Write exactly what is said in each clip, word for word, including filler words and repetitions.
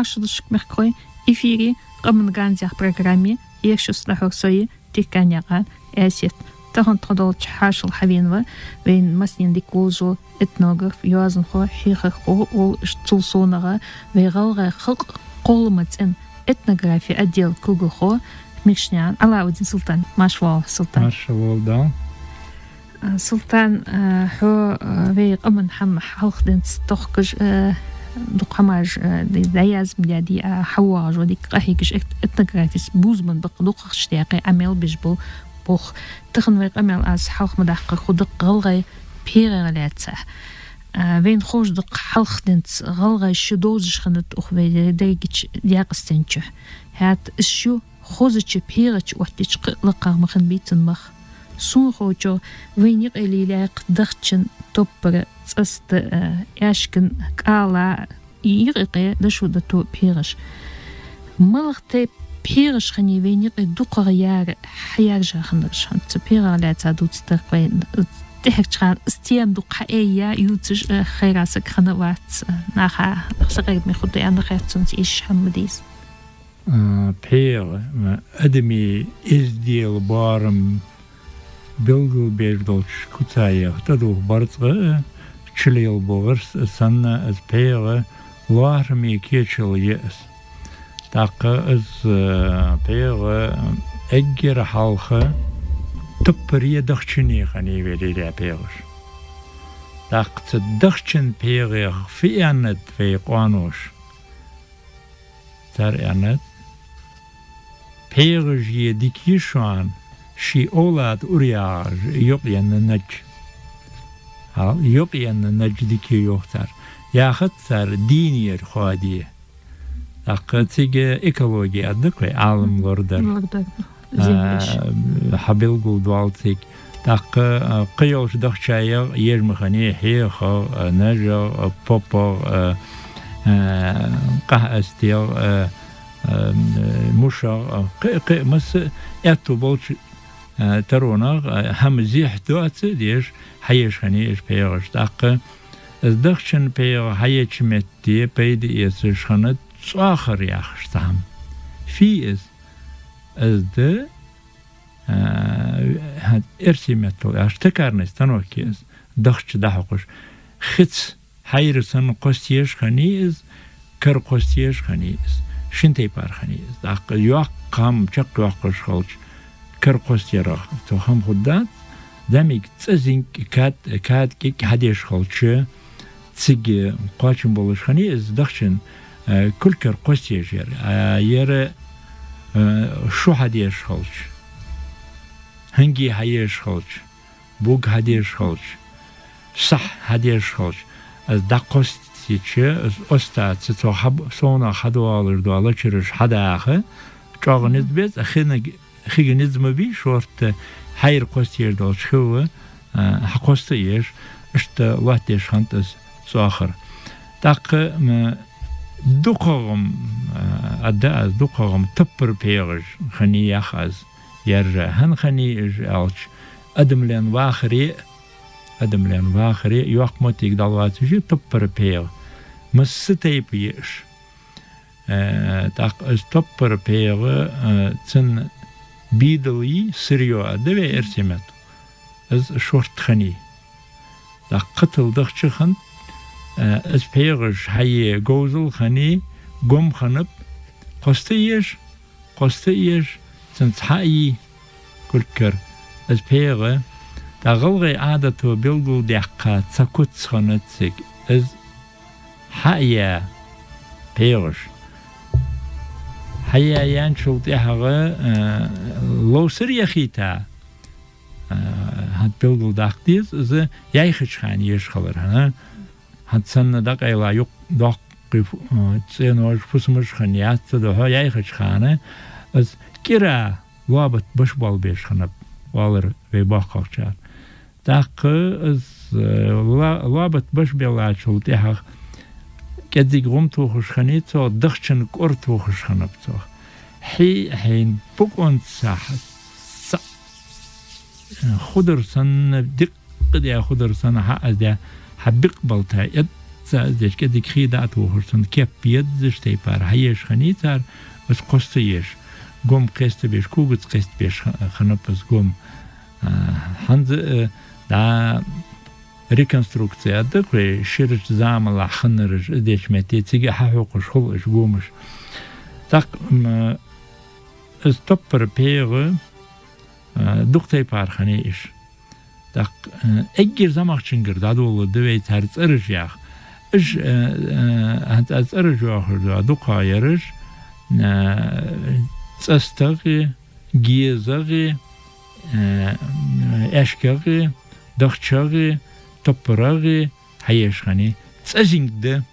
Маршал да шуга, мехкахой, эфире «Къаман ганзехь» программа, еш устадахьор со я, Тикканаькъан Аьсет. Тахан тхо долча хьоашалгӀа хьавена ва вайна массанена дика волаш вола этнограф, йоазонхо, хьехархо, оалаш цул совгӀа вай гӀалгӀай халкъа кхоллама цӀен этнографи отдела кулгалхо Мишнаькъан Ӏалаудин Султан. Марша воагӀалва, Султан. Марша воагӀалва. А, Султан, а, хьо, а, вай къаман хӀама хьалха денз тохкаш, а, дукха хӀамаш, а, ди-, дӀаяздаь, ди-, а, хьавоагӀаш ва дика къахьегаш эт-, этнографист, бувзаман бакъ дукхагӀча даькъе Ӏамал беш бола болх. Тахан вай къамаьл аз хьалха ма даккхара хургда-кх гӀалгӀай пхьегӀагӀа лаьца. А, вайна ховш да-кх хьалха денз гӀалгӀай шу довзаш хиннад укх вай дерригача Даькъастен чу. ХӀаьта из шу хозача пхьегӀа чу оттача кхы а лакхагӀа ма хиннабий цун мах. Сона ховчох, вайна юкъе лелаяьй-кх дахчан топпара, цӀаста, а, аьшкан кӀала, юкъе-юкъе дошо дото пхьегӀаш. МалагӀа тайпа пхьегӀаш хиннай вайна юкъе дукхагӀа яр, хьаяьржа хиннараш? ХӀанз цу пхьегӀагӀа лаьца дувцаргда-кх вай. ТӀехьарча хана из тема дукха хьаэйя, ювцаш, а, хайра саг хинна вац. Наха, наха сакъердаме хургда аьнна хет сона, из иштта хӀама ма дий из. А, пхьегӀа, м, адамий эздела боарам белгалбеш долча куцаех тӀадувха барзкъа, а, чулел бу гӀирс санна, из пхьегӀа лоархӀаме кечал я из. ТӀаккха из, а, пхьегӀа эггара хьалха топпаре дахчане хиннай вай лелаяь пхьегӀаш. ТӀаккха цу дахчан пхьегӀех фу аьннад вай къоаноша? Цар аьннад: пхьегӀаже дика я шоана ший овлада ура яхаш йокъаенна наж. Хьал, йокъаенна наж дика я, йоах цар. Яхац цар дийнера хоаде. ТӀаккха цига экологи аргда-кх вай, Ӏалам лорадар. Лорадар. Землеш. А, хьабелгалдоал цига. ТӀаккха, а, кхыйолча дахчаех еш ма хиннай хьехах, а, нажах, а, попах, а, а, къахьастех, а, а, мушах, а, кхы, кхы масса аьттув болча, а, таронах, а, хӀама зехьа доаца деш, хьаеш хиннай уж пхьегӀаш. ТӀаккха из дахчан пхьегӀа хьаеча метте пайда эцаш хиннад цӀоахар яхаш цхьа хӀама. Фу я из? Из да, а, хӀанз эрсий меттала аьлча, токарный станок я из, дахча дӀахьокхаш. Хица хьайра санна кхоссаеш хиннай из, кара кхоссаеш хиннай из, шин тайпара хиннай из. ТӀаккха йоккха хӀама чакхйоаккхаш хилча, кара кхоссаярах цох хӀама хургдац, зӀамига цӀа зинг кад, кад кӀик хьадеш хилча, цига кхоачам болаш хиннай из, дахчан, э, кулг кара кхоссаеш яр. А, яр, э, шу хьадеш хилча, хӀанги хьаеш хилча, буг хьадеш хилча, сахь хьадеш хилча, из дӀакхоссача, из остаца цох хьаб-, совнагӀа хьадоалаш дола лачараш хьадаха, чӀоагӀа низ беза, а хиннаг-, хига низ ма бий, шортта хьайра кхоссаеш долча хилла, а, хьакхосса а еш, иштта лоаттадеш хиннад из цӀоахар. ТӀаккха, м, дукхагӀа-м, а, аргда аз, дукхагӀа-м топпара пхьегӀаш хиннай, йоах аз, яьржа. ХӀана хиннай уж аьлча, адам лен вахаре, адам лен вахаре, йоккха моттиг дӀалоацаш я топпара пхьегӀа. Масса тайпа я уж. Э, тӀаккха из топпара пхьегӀа, э, цун бийдалий, сырьё аргда вай эрсий меттала, из шортта хиннай. ТӀаккха кхытал дахча хиннад, э, из пхьегӀаш хьае говзал хиннай, гом хиннаб, кхоссаеш, кхоссаеш, цунца хьа а йий, кулг кара, из пхьегӀа, тӀаккха гӀалгӀай Ӏадато белгалдаьккха цхьа куц хиннад цига, из хьаяь пхьегӀаш. Хьаяь яьнначул тӀехьагӀа, э, ловсара яхийта, э, хӀанз белгалдаккха деза, из яьхача хана еш хилар, хӀана? ХӀанз санна дӀакъайла юкъ доккхий фу-, э, цӀенош, фусамаш хинна яц, цудухьа яьхача хана из кӀира лоабат башбоалабеш хиннаб, оалар вай боккхагӀчар. ТӀаккха из, э, ла-, лоабат башбеллачул тӀехьагӀа кӀеззига гӀум тохаш хиннай цох, дахчан кӀор тохаш хиннаб цох. Хье-, хьайна букъонца хьа-, цхьа, э, худар санна, дикъ- кхы даь худар санна хьа а даь, хьа бикъ балта эд Ца из деш, кӀезига хий дӀа а тохаш, цун кеп езаш тайпара хьаеш хиннай цар, из кхоссаеш. Гом кхестабеш, когаца кхестабеш ха-, хиннаб из гом. А, хӀанз а, э, дӀа реконструкци а да-кх вай, ширача замалахь хиннараш, из деча метте цига хьахьокхаш хул уж гомаш. ТӀаккха, м, из топпара пхьегӀа, а, дукха тайпара хиннай уж. ТӀаккха, э, эггара зӀамагӀчунгара дӀадоладу вай цар цӀераш яха. Уж, э, э, хӀанз а цӀераш йоахаш да, дукха яраш, э, ЦӀастагӀи, ГезагӀи, э, ЭшкагӀи, ДахчагӀи, ТоппарагӀи хьаеш хиннай. ЦӀезинг да.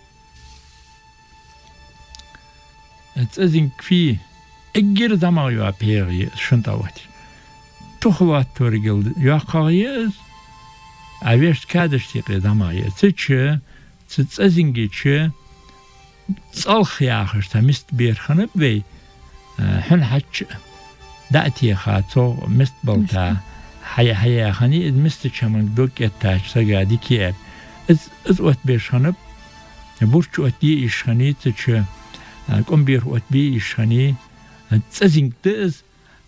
ЦӀезинг фий, эггара зӀамагӀа йола пхьегӀа я из шун тӀа отташ. Тух лоаттаргал йоккхагӀа я из, а вешта кадашта юкъе зӀамагӀа я из. Цу чу, цу цӀезинга чу цӀалх яхаш цхьа мист бер хиннаб вай, а, хьун хьача а дӀа а теха, цох мист балта, мист. Хьая-, хьаяь хиннай из, миста чаманга дог кӀеттача сага дика я аьле. Из, из оттабеш хиннаб, бурч оттабе йиш хиннай цу чу, а, кӀомберхӀ оттабе йиш хиннай, а, цӀезинг да из.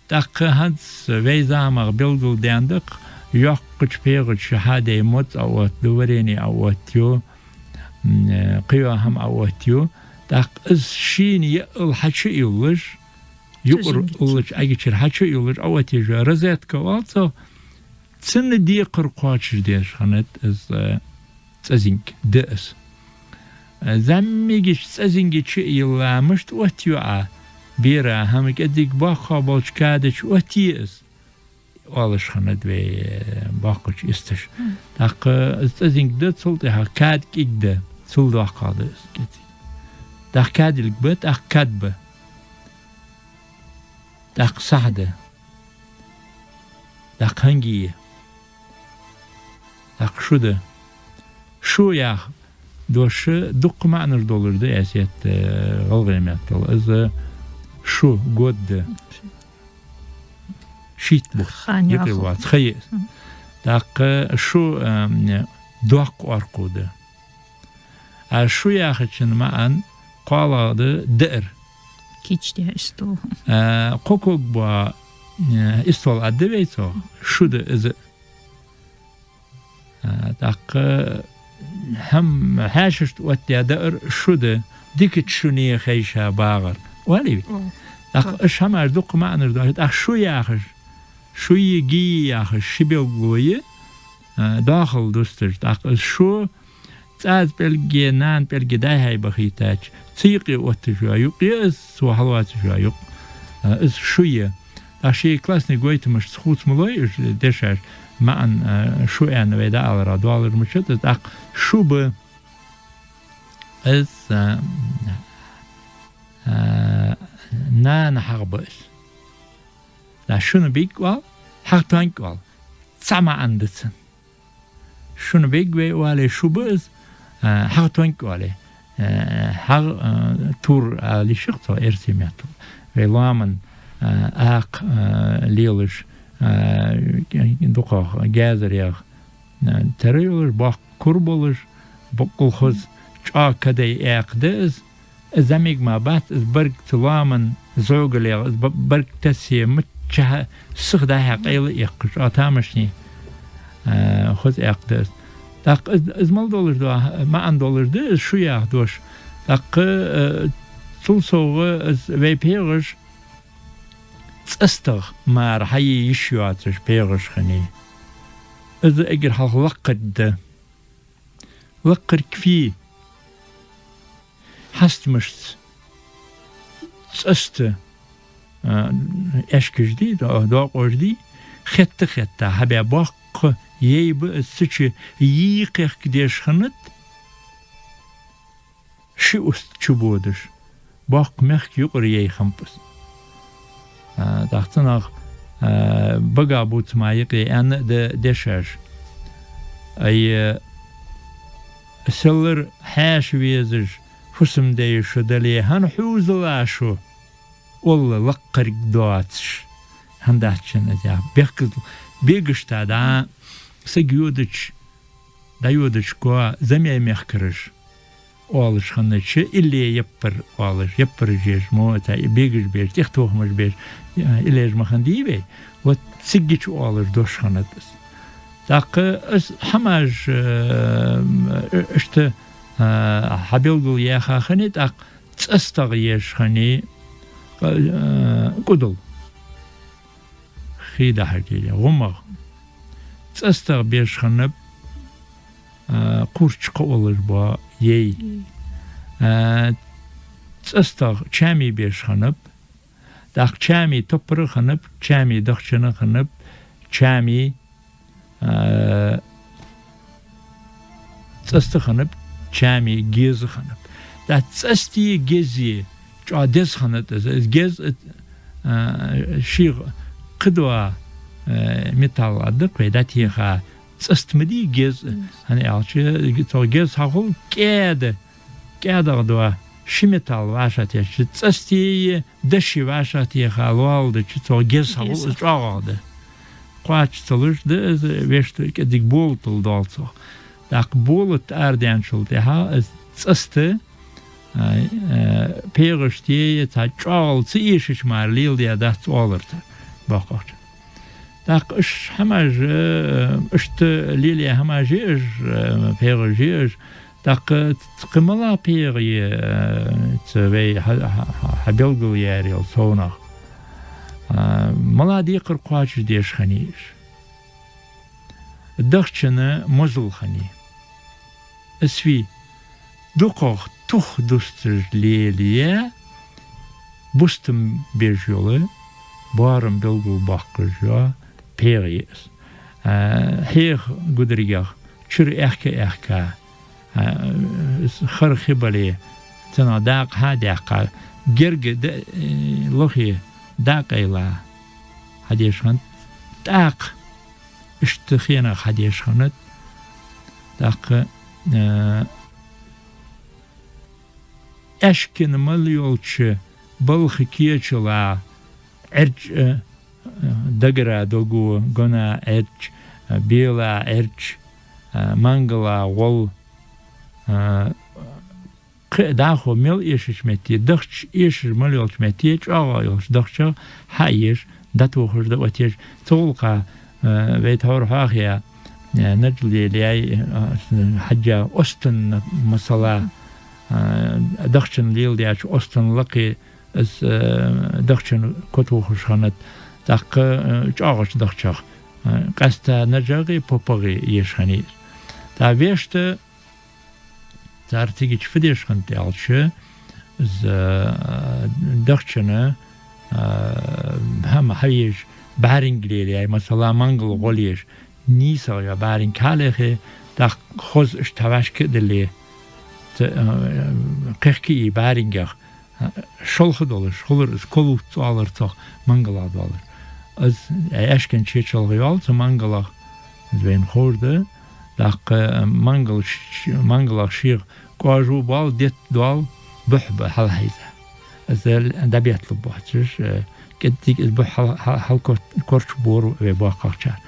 ТӀаккха хӀанз вай замах белгалдаьннад-кх, йоккхача пхьегӀа чу хьадаь моз Ӏооттаду, варени Ӏооттаю, м, э, кхыйола хӀама Ӏооттаю. ТӀаккха из шийна яъал хьачу а йоллаш, юкъара уллача Ӏагичара хьачу а йоллаш, Ӏооттаеш йола розетка оал цох, цунна декхар кхоачашдеш хиннад из, э, цӀезинг да из. Э, зӀамигача цӀезинга чу а йилла мишта оттаю Ӏа, бера хӀама кӀезига боккхагӀа болча када чу оттае из, оалаш хиннад вай, э, боккхача исташа. Мгм. ТӀаккха из цӀезинг да, цул тӀехьагӀа кад кӀига да, цул доккхагӀа да из кӀезига. ТӀаккха кадилг ба, тӀаккха кад ба. ТӀаккха сахь да. ТӀаккха хӀанги я. ТӀаккха шу да. Шу яха дош дукха маӀанаш долаш да, эсет, э, гӀалгӀай меттала. Из шу, год да. Шийтта бутт. Ха, юкъе яхал. Вац, ха я из. Мгм. ТӀаккха шу, эм, доккха оаркхув да. А шу яхачун маӀан кхоалагӀа да даар. Кийчдаь истол. А, кхо ког боагӀа, э, истол а да вай цох, шу да из. А, тӀаккха хӀама хьаьшашта оттадаь даар шу да, дикача шуне хайша багӀар. Оалий вай? Оал. ТӀаккха уж хӀамаш дукха маӀанаш доацаш, тӀаккха шу яхаш, шуи гии яхаш ши белгало я, а, доахал дусташ. ТӀаккха из шу цӀаза пӀелге, нана пӀелге дӀа-хьа бахийтача, цу юкъе отташ йола юкъ я из, цо хьалоацаш йола юкъ. А, из шу я. ТӀаккха ший классни гойтамашца хувца ма лой уж дешаш, маӀан, а, шу аьнна вай дӀааларах доаллар мичад из, тӀаккха шу ба. Из, а, а, нана хьагӀ ба из. ТӀаккха шун биг оал, хьагӀ тонг оал. Цхьа маӀан да цун. Шун биг вай оале, шу ба из, а, хьагӀ тонг оале, а, хьагӀ, а, тур ала йиш я-кх цох эрсий меттала. Вай лоаман, а, акха, а, лелаш, а, дукхагӀа гаьзарех, а, тара йолаш, боккха кур болаш, боккъал хоза чӀоагӀа кадай экха да из, из зӀамига мара бац, из барг цу лоаман зӀогалех, из ба-, барг тессе миччахьа сиха дӀа-хьа къайла а эккхаш, а тамашийна, а, хоза экха да из. ТӀаккха из, из мел долаш да, маӀан долаш да из шу яха дош. ТӀаккха, а, цул совгӀа из вай пхьегӀаш цӀастагӀа мара хьае йиш йоацаш пхьегӀаш хиннай. Из эггара хьалха лакхарг да. Лакхарг фий, хьастамашца цӀаста, а, эшкаш дий, до-, доакъош дий, хетта-хетта хьабаь боккха яй ба из, цу чу йий кхехкадеш хиннад, ши уст чубодаш, боккха мехка юкъара яй хиннаб из. А, тӀаккха цунах, а, бага бувца ма юкъе аьнна а да дешаш. Ай, селлара хьаьша везаш, фусам-дай шу дале, хӀана хьувзалаш шу? Олла лакхарг доацаш. ХӀана дац шун из яха? Бехказло, бегашта дӀа саг йодача, дӀайодача коа зӀамига мехкараш оалаш хиннача, илле яппар оалаш, яппараш еш мо, цхьа бегаш беш, тӀехтохамаш беш, э, иллеш ма хиннадий вай. Вот цигача оалаш дош хиннад из. ТӀаккха из хӀамаш, э, иштта, э, хьабелгалъяьха хиннай, тӀаккха цӀастагӀа еш хиннай, э, кӀудал. Хий дахьаш дийла, гӀумагӀ. ЦӀастагӀа беш хиннаб, а, кхуврч кхоалаш бола яй. Яй. А, цӀастагӀа чами беш хиннаб, тӀаккха чами топпара хиннаб, чами дахчана хиннаб, чами, а, цӀаста хиннаб, чами геза хиннаб. ТӀаккха цӀастеи гезеи чӀоагӀа деза хиннад из. Из геза, а, шийга кхыдола, а, металл а да-кх вай дӀатеха, цӀаста ма дий геза. Мгм. ХӀана аьлча, цу геза хьахул кӀаьда, кӀаьдагӀа дола ши металл вӀашагӀтеха, цӀастеи даши вӀашагӀтеха лоалдача, цу геза хьахул из чӀоагӀагӀа да. Кхоачаш ца луш да из, вешта кӀезига болатал доал цох. ТӀаккха болат арадаьнначул тӀехьагӀа из цӀаста, а, а, пхьегӀаштеи цхьа чӀоагӀал ца эшача мара леладаь дац оалар цар боккхагӀчар. ТӀаккха уж хӀамаш, э, иштта лелаяь хӀамаш я уж, э, пхьегӀаш я уж. ТӀаккха кхы малагӀа пхьегӀа я, э, цу вай хьа-, хьа-, хьа-, хьабелгалъяьрел совнагӀа? А, малагӀа декхар кхоачашдеш хиннай уж? Дахчана мозал хиннай. Из фуй? ДукхагӀа тух дусташ лелаяь, бустам беш йола, боарам белгалбоаккхаш йола пхьегӀа я из. А, хьеха гударгех чура аьхка-аьхка, а, хара хи бале, цунах дакъа хьа а даьккха, герга да-, э, лохе дакъа айла хьадеш хиннад, тӀаккха иштта хенах хьадеш хиннад. ТӀаккха, э, аьшкан мел йолча балха кечала Ӏерч, э, дагара дого, гона Ӏерч, э, бела Ӏерч, э, мангала гӀол, э, кхы а дӀахо мел эшача метте, дахча эшаш мел йолча метте, чӀоагӀа йолча дахчах хьаеш, дӀатохаш, дӀаоттаеш. Цу гӀулакха, э, вай тхьовра хьоахаяь, э, Наджалелай, э, хьежжа, остан, масала, э, дахчана леладаьча остан лакхе из, э, дахчана котохаш хиннад, тӀаккха, э, чӀоагӀача дахчах, э, къаьстта НаджагӀеи ПопагӀеи еш хиннай. ТӀаккха вешта цар цигача фу деш хиннад аьлча, из, э, дахчана, э, хӀама хьаеш, бӀаринг лелаяь, масала, мангала гӀол еш, нийсагӀа йола бӀаринг хьалехе, тӀаккха хоза иштта хьавӀашка а дилле, ца-, э, кхехкий бӀарингех, шолха долаш хулар из, колуц оалар цох, мангалах доаллар. Из аьшкан чечалгӀа йоал цу мангалах, из вайна ховш да. ТӀаккха мангал ш-, мангалах шийга кӀажу боал, детта доал, бухь ба хьалхьийза. Из дӀабетталургбоацаш, э, кӀеззига из бухь хьал-, хьал-, хьалкор-, корчабора вай боккхагӀчар.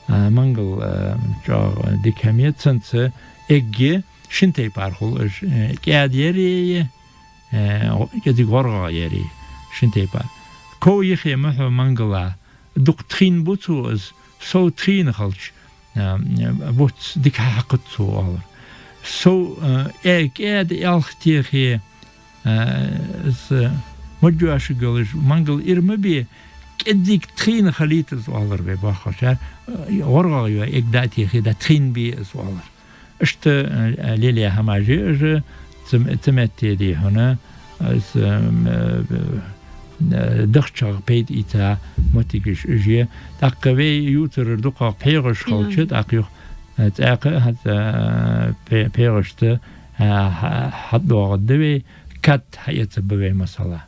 А, мангал, э, чӀоагӀа дика хӀама я, цунца эгге шин тайпара хул уж, э, кӀаьда яр е, э, кӀезига гӀоргагӀа яр е, шин тайпара. Ков йихе ма хьо мангала, дукха тхийна бу цо из, сов тхийна хилча, э, буц дика хьакхац цо оалар. Сов, э, э, кӀаьда ялх техе, э, из, э, модж йоашаг йолаш мангал ира ма бе, кӀезига тхийна хилийта из оалар вай боккхагӀчар, э, гӀоргагӀа йола эг дӀа а техе, дӀатхийна бе из оалар. Иштта, э, лелаяь хӀамаш я уж, цу, цу метте дий хьона, из, э, э, дахчах пайда ийца моттигаш уж я. ТӀаккха вай ювцарара дукхагӀа пхьегӀаш хилча, пхьегӀаш, тӀаккха юха, э, цӀаькха а хьа-, э, пхье-, пхьегӀашта, э, хьа-, хьатӀадоагӀаргда вай, кад хьаэцаргба вай, масала.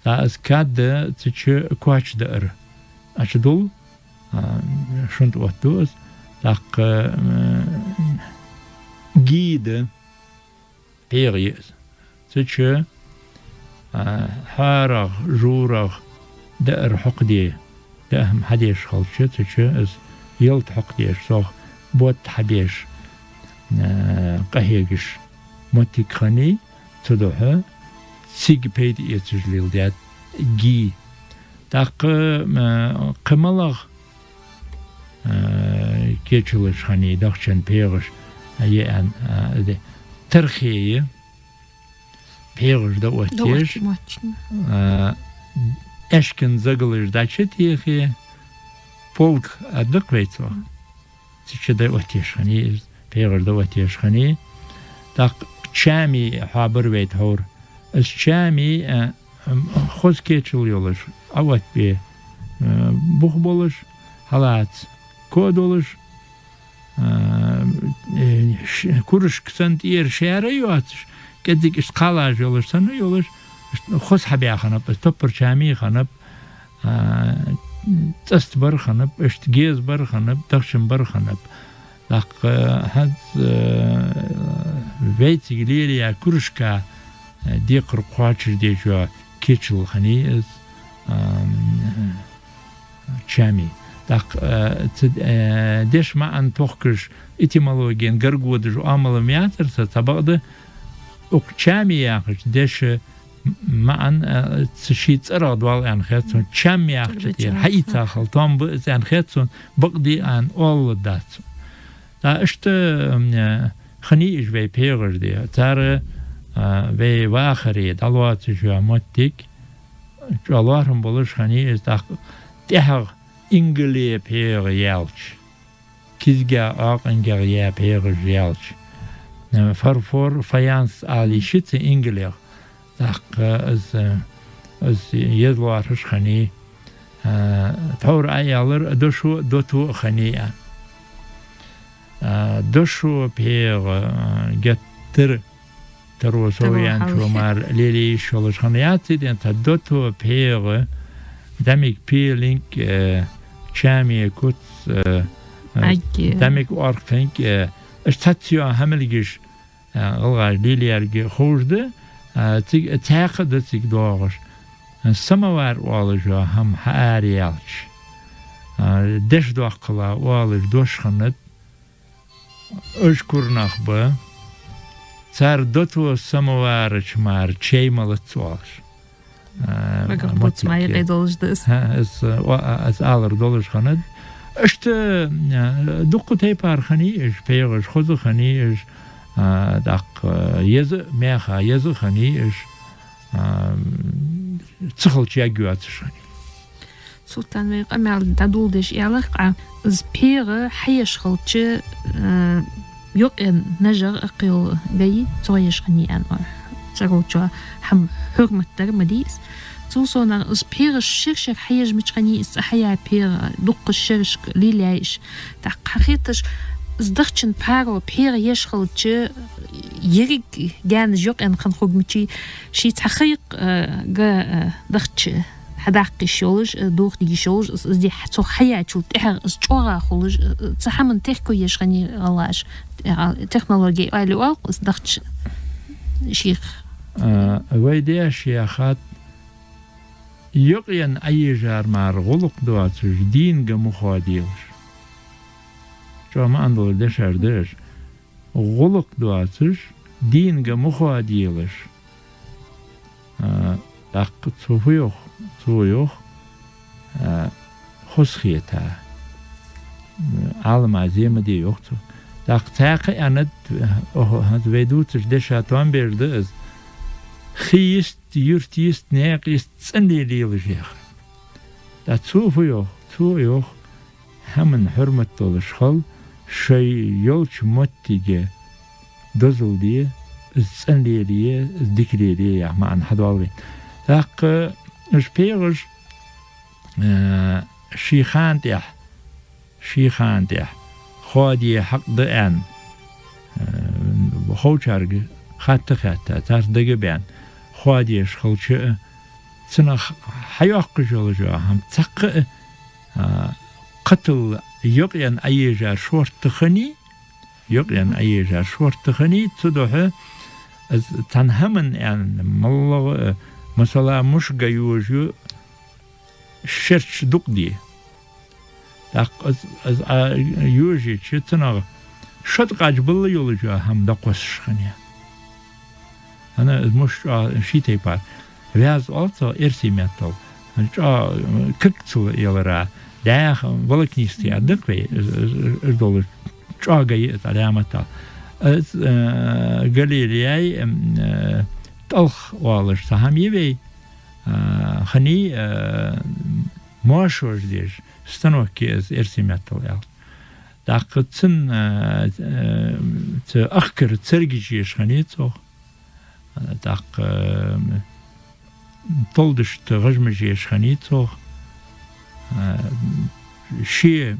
ТӀаккха из кад цу чу коч даар ачадул, а, шунт оттаду из, тӀаккха, м, гий да, пхьегӀа я из. Цу чу, а, хьарагӀ, журагӀ даар хьокхаде, даа хӀама хьадеш хилча, цу чу из ялат хьокхадеш, цох ботт хьабеш, а, къахьегаш. моттиг хиннай, цудухьа цига пайда эцаш леладаьд ги. ТӀаккха, а, кхы малагӀа, а, кечалаш хиннай дахчан пхьегӀаш, а, е ан, а, де, тархеи, пхьегӀаш да оттаеш, а, аьшкан загалаш дӀачутехе, полк а дакъ вайцо. Цу чу да оттаеш хиннай из, пхьегӀаш да оттаеш хиннай. ТӀаккха чами хьабар вай тхьовра. Из чами, а, м, хоза кечал йолаш, Ӏаоттабе, а, бух болаш, хьалаца ко долаш, а, э, ш-, курашка санна тӀера шаьра йоацаш, кӀеззига иштта кхалаш йолаш санна йолаш, иштта хоза хьабаь хиннаб, из топпар чами хиннаб, а, цӀаста бар хиннаб, иштта геза бар хиннаб, дахчан бар хиннаб. ТӀаккха хӀанз, э, вайцига лелаяь курашка, э, декхар кхоачашдеш йола кечал хиннай из, ам, чами. ТӀаккха, э, цу, э, деша маӀан тохкаш, этимологен гарга водаш Ӏамал ма яцар са, цхьабакъда укх чами яхача деша маӀан, а, цу ший цӀерагӀа доал аьнна хет сона, чам яхача тӀера хьаийца хила тоам ба из аьнна хет сона, бакъда аьнна оалаш дац. ТӀаккха иштта, м, а, хиннай уж вай пхьегӀаш, де. Цар, а, вай вахаре дӀалоацаш йола моттиг, чӀоагӀа лоархӀам болаш хиннай из, тӀаккха тӀехьагӀа ингале пхьегӀа яьлча, кизгех, Ӏокъангех яь пхьегӀаш яьлча, э, фарфор, фаянс ала йиш я цу ингалех. ТӀаккха из, э, из еза лоархӀаш хиннай, э, тхьовра Ӏоаьлар дошо, дото а хиннай аьнна. Э, дошо пхьегӀа, э, геттара таро совъяьнначо мара лелае йиш йолаш хиннаяц, цу тӀа дото пхьегӀа, дӀамига пелинг, э, чаме куц, э, э, дӀамига оркхинг, э, иштта цхьацца йола хӀамилгаш, э, гӀалгӀаша лелаярга ховш да, э, цига, цхьаькха а да цига доагӀаш. Э, самовар оалаш йола хӀама хьаара яьлча, э, деш доаккхалахь оалаш дош хиннад, уж кура нах ба, цар дото самовара чу мара чай малац оалаш. А, багах буц моттиг ма я, кхы долаш да из. ХӀа, из, а, о, а, из алар долаш хиннад. Иштта, а, дукха тайпара хиннай уж, пхьегӀаш хоза хиннай уж, а, тӀаккха еза а, маьха еза а хиннай уж, а, ца хилча яггйоацаш хиннай. Султан, вай къамаьл дӀадоладеш аьлар-кх Ӏа, из пхьегӀа хьаеш хилча, э, йокъаенна нажагӀа акхел гайи, цо еш хиннай аьнна, цӀеролчо хӀама хьурмат дар ма дий из. Цул совгӀа из пхьегӀаш шер-шера хьаеш мича хиннай из, цкъа хьаяь пхьегӀа, дуккхача шерашка лелаяь уж. ТӀаккха хьахеташ, из дахчан паро пхьегӀа еш хилча, еррига гаьнаш йокъаенна хинна хургмича, ший цхьа хайкъ, э, га, э, дахча хьадаккха йиш йолаш, э, дохадергйиш йолаш, из, из ди хьа-, цо хьаяьчул тӀехьагӀа из чӀоагӀа хулаш, э, э, цу хӀаман терко еш хиннай гӀалгӀаша. Э, технологи оал-кх из дахча шийх. А, вай даьша яхад, йокъаенна Ӏоежар мара гӀулакх доацаш, дийна га ма хоаделаш. ЧӀоагӀа маӀан долаш дешаш да уж. ГӀулакх доацаш, дийна га ма хоаделаш. А, тӀаккха цо фу йоах, цо йоах, а, хозахета, Ӏалама зе ма де йоах цо. ТӀаккха цхьаькха а аьннад, оаха, хӀанз вай дувцаш деша тоам беш да из. Хий йист, юрт йист, наькъа йист цӀена лелаелаш яхар. ТӀаккха цо фу йоах, цо йоах, хӀаман хьурмат долаш хила, шоай йолча моттиге дозал де, из цӀена лелае, из дика лелае яха маӀан хьадоал вайна. ТӀаккха уж пхьегӀаш, э, ший хана тӀехьа, ший хана тӀехьа хоаде хьакъ да аьнна, э, ховчарга хатта а хаьтта, царца дага а баьнна, хоадеш хилча а, цунах хьайоаккхаш йолаш йола хӀама цхьаккха а, а, кхытал йокъаенна Ӏоежар шортта хиннай, йокъаенна Ӏоежар шортта хиннай, цудухьа из цхьан хӀаман аьнна, моллагӀа, э, масала, муш га йожаю, шерч дукха де. ТӀаккха из, из Ӏа йожайича, цунах шозза кхаж балла йолаш йола хӀама дӀакхоссаш хиннай. ХӀана из муш чӀоагӀа ший тайпара. Вяз оал цох эрсий меттала. ЧӀоагӀа, э, кагцал ялара, дӀаьха волокнистый а дакх вай, из, из, из долаш чӀоагӀа га я из Ӏаламат а. Из, э, галилеяй, м, э, тӀалх оалаш цхьа хӀама я вай, э, хӀана, э, мошаш деш, станок я из эрсий меттала аьлча. ТӀаккха цун, э, э, цу ахкар царгаш еш хиннай цох. Э, тӀаккха, э, толдашта гӀажмаш еш хиннай цох. Э, ше,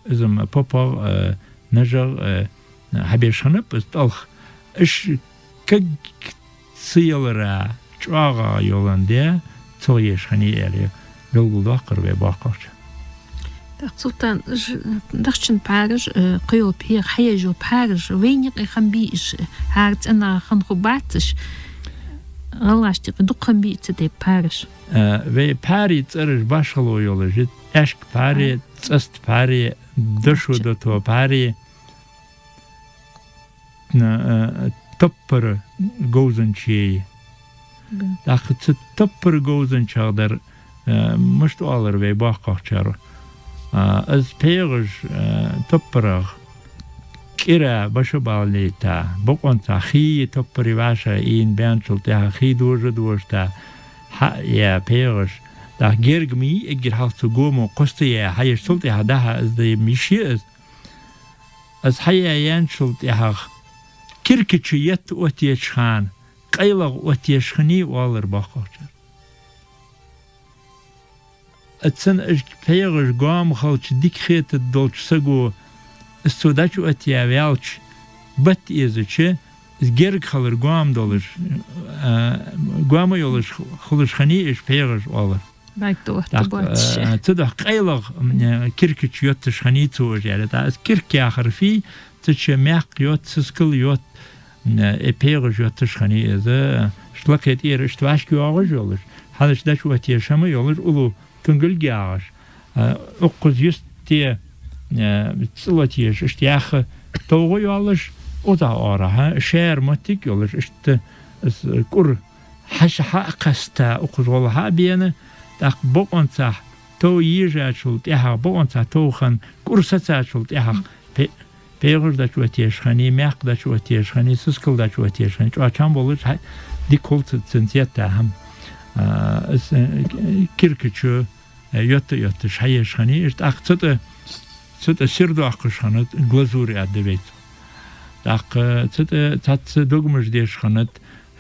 из-м попагӀа, э, нажагӀа, э, хьабеш хиннаб из тӀалх. Уж кагцал ялара чӀоагӀа йоландаь, цох еш хиннай аьле, белгалдоаккхар вай боккхагӀчар. ТӀаккха, Султан, уж дахчан пхьараш, э, кхыйола пхьегӀа хьаеш йола пхьараш, вайна юкъе хиннабий уж, хӀара цӀенагӀа хинна хургбац уж, гӀалгӀашта юкъе дукха хиннабий цу тайпа пхьараш? Э, вай пхьарий цӀераш башхало йолаш я: аьшка пхьари, цӀаста пхьари, дошо дото пхьари, э, э, топпара говзанча яй. ТӀаккха цу топпара говзанчагӀдар, э, мишта оалар вай боккхагӀчар. Э, из пхьегӀаш, э, топпарах кӀира баша баллийта, бокъонца хий топпара вӀашагӀийна баьнначул тӀехьагӀа хий дожа дожийта, хьа а яь пхьегӀаш, тӀаккха герга ма йий эггара хьалха цу гомо кхоста яь, хьаеш цул тӀехьагӀа дӀа-хьа из дӀа ма йиш я из. Из хьаяь яьнначул тӀехьагӀа кирка чу етта оттаеча хана, къайлагӀа оттаеш хиннай оалар боккхагӀчар. Цун уж пхьегӀаш гоама хилча дика хетаргдолча саго, из цо дӀачуоттаяь ваьлча, батт эзача, из герга хилар гоама долаш, э, гоама йолаш хулаш хиннай уж пхьегӀаш оалар. БӀаргтӀа отта боацаш. ТӀаккха, э, цудухьа къайлагӀа, м, э, кирка чу йотташ хиннай цо уж аьле. ТӀаккха из кирка яхар фуй, цу чу маькх йотт, сискал йотт, м, э, пхьегӀаш йотташ хиннай из, э, иштта лакхе тӀера иштта вӀашка йоагӀаш йолаш, хьалхашка дӀачуоттаеш хӀама йолаш, уллув тунгалг ягӀаш, э, укхаза юсте, э, цӀи латаеш, иштта яха товгӀа йолаш, укхаза оарахьа шаьра моттиг йолаш, иштта из кӀур хьаша хьа а кхаьста, укхаза гӀолла хьа а бена, тӀаккха бокъонцахь тов ежачул тӀехьагӀа, бокъонцахь тов хинна кӀур сецачул тӀехьагӀа, пхье-, пхьегӀаш дӀачуоттаеш хиннай, маькх дӀачуоттаеш хиннай, сискал дӀачуоттаеш хиннай, чӀоагӀа чам болаш, хьа-, дика хул цу-, цун цвета хӀама. А, из, э, кирка чу, э, йотта-йотташ хьаеш хиннай, иштта тӀаккха цу тӀа, цу тӀа сир доаккхаш хиннад, глазурь аргда вай цох. ТӀаккха цу тӀа цхьацца догмаш деш хиннад,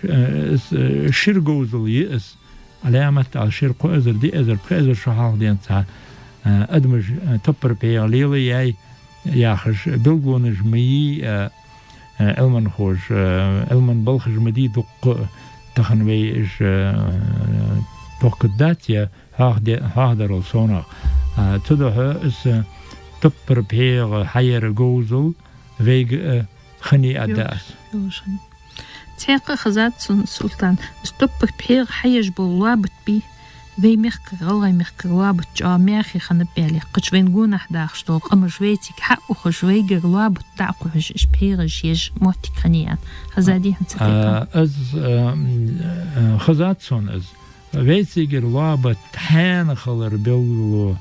э, из, э, шира говзал я из, Ӏаламат аьлча шира, кхо эзар, диъ эзар, пхи эзар шу хьалха денз цхьа, э, адамаш, э, топпара пхьегӀа лелаяьй яхаш, белгалонаш ма йий, э, э, Ӏилманхоша, э, Ӏилман балхаш ма дий дукха, тахан вай уж, э, тохкаргдац, е хьоахаде-, хьоахадарал совнагӀа. А, цудухьа из, э, топпара пхьегӀа хьаяра говзал вайга, э, хиннай аргда аз. Йолаш хиннай. Цхьаькха а хезад сона, Султан, из топпара пхьегӀа хьаеш бола лоабат бий, вай мехкара, гӀалгӀай мехкара лоабат чӀоагӀа маьхий хиннаб аьле, кхыча вайна гонахьа дахаш дола къамаш вайцига хьа а ухаш, вайгара лоабат дӀа а кхухьаш, уж пхьегӀаш еш моттиг хиннай аьнна. Хезадий хьона цу тайпара? А, из, а, м, а, хезад сона из. Вайцигара лоабат хьаьна хилар белгало